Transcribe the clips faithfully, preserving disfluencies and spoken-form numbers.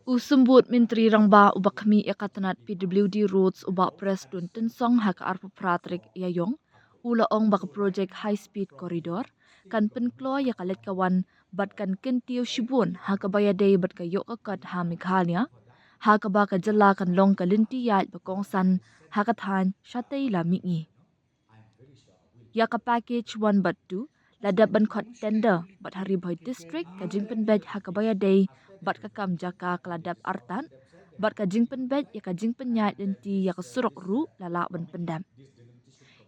U Symbud Myntri Rangbah uba khmih ïa ka tnat P W D Roads u Bah Prestone Tynsong ha ka arphew phra tarik Ïaiong u la ong ba ka projek High Speed Corridor kan pynkloi ïa ka leit ka wan bad kan kyntiew shibun ha kaba ïadei bad ka ïoh ka kot ha Meghalaya, ha kaba ka jylla kan long ka lynti ïaid ba kongsan ha ka thaiñ shatei la mihngi. Ïa ka package one bad two la dep ban khot tender bad ha Ri Bhoi District ka jingpynbeit ha kaba ïadei bad ka kam jaka ka la dep artat bad ka jingpynbeit ïa ka jingpynïaid lynti ïa ka surok ruh la lah ban pyndep.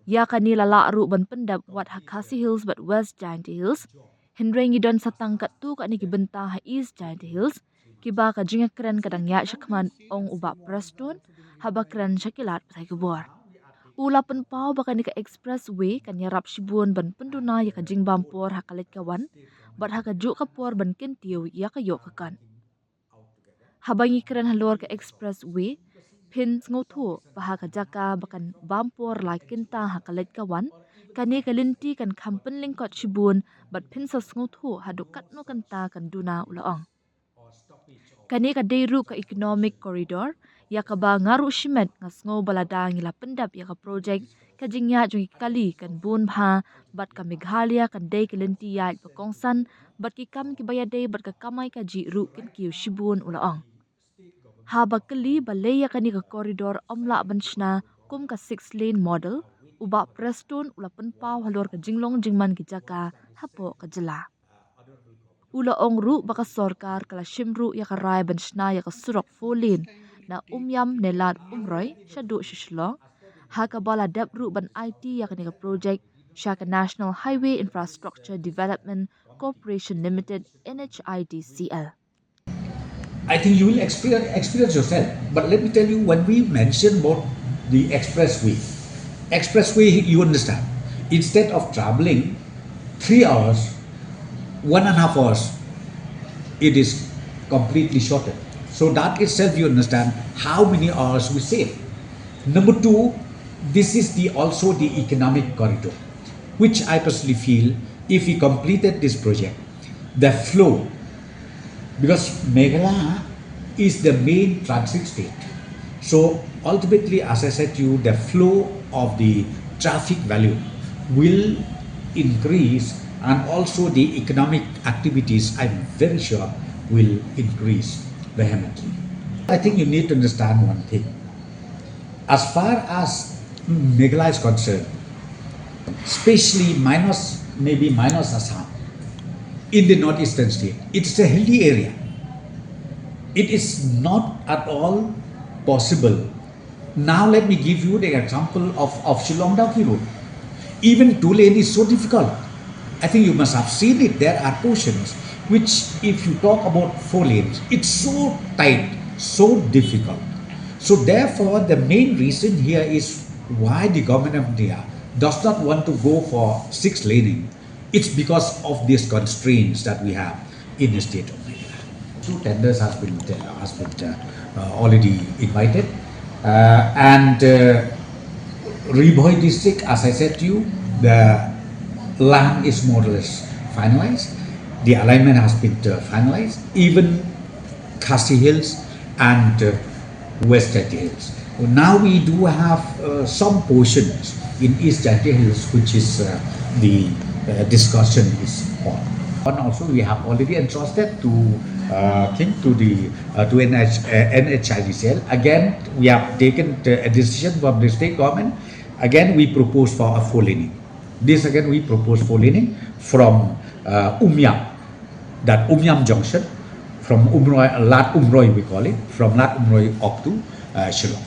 Ïa kane la lah ruh ban pyndep wat ha Khasi Hills bad West Jaintia Hills. Hynrei ngi don sa tang katto katne ki bynta ha East Jaintia Hills kiba ka jingïakren ka dang ïaid shakhmat, ong u Bah Prestone haba kren sha ki lad pathai khubor. U la pynpaw ba kane ka expressway kan ïarap shibun ban pynduna ïa ka jingbam por ha ka leit ka wan bad ha kajuh ka por ban kyntiew ïa ka ïoh ka kot. Haba ngi kren halor ka expressway, phin sngewthuh ba ha ka jaka ba kan bam por lai kynta ha ka leit ka wan, kane ka lynti kan kham pynlyngkot shibun bad phin sa sngewthuh haduh katno kynta kan duna, u la ong. Kane ka dei ruh ka economic corridor ïa kaba nga ruh shimet nga sngew ba lada ngi la pyndep ïa ka projek, ka jingïaid jong ki kali kan bun bha bad ka Meghalaya kan dei ka lynti ïaid ba kongsan bad ki kam kiba ïadei bad ka kamai kajih ruh kan kiew shibun, u la ong. Haba kylli balei ïa kane ka corridor ym lah ban shna kum ka six lane model, u Bah Prestone u la pynpaw halor ka jinglong jingman ki jaka hapoh ka jylla. U la ong ruh ba ka sorkar ka la shim ruh ïa ka rai ban shna ïa ka surok four lane na Umiam ne Lad Umroi shaduh sha Shillong, ha kaba la dep ruh ban aiti ïa kane ka projek sha ka National Highway Infrastructure Development Corporation Limited, N H I D C L. I think you will experience, experience yourself. But let me tell you, when we mention about the expressway, expressway, you understand, instead of traveling three hours, one and a half hours, it is completely shorter. So that itself, you understand how many hours we save. Number two, this is the also the economic corridor, which I personally feel, if we completed this project, the flow, because Meghalaya is the main transit state. So ultimately, as I said to you, the flow of the traffic value will increase, and also the economic activities, I'm very sure, will increase vehemently. I think you need to understand one thing. As far as Meghalaya is concerned, especially minus, maybe minus Assam, in the northeastern state, it's a hilly area. It is not at all possible. Now let me give you the example of, of Shillong Dawki Road. Even two lane is so difficult. I think you must have seen it. There are portions which, if you talk about four lanes, it's so tight, so difficult. So therefore, the main reason here is why the government of India does not want to go for six laning. It's because of these constraints that we have in the state of Meghalaya. Two tenders has been, has been, uh, uh, already invited, uh, and, uh, Ri Bhoi district, as I said to you, the land is more or less finalized. The alignment has been, uh, finalized. Even Khasi Hills and, uh, West Jaintia Hills. Now we do have, uh, some portions in East Jaintia Hills, which is, uh, the, uh, discussion is on. And also we have already entrusted to, uh, thing to the, uh, to N H, uh, N H I D C L. Again, we have taken, uh, a decision from the state government. Again, we propose for a four laning. This again, we propose four laning from, uh, Umiam, that Umiam junction, from Umroi, Lad Umroi we call it, from Lad Umroi up to, uh, Shillong.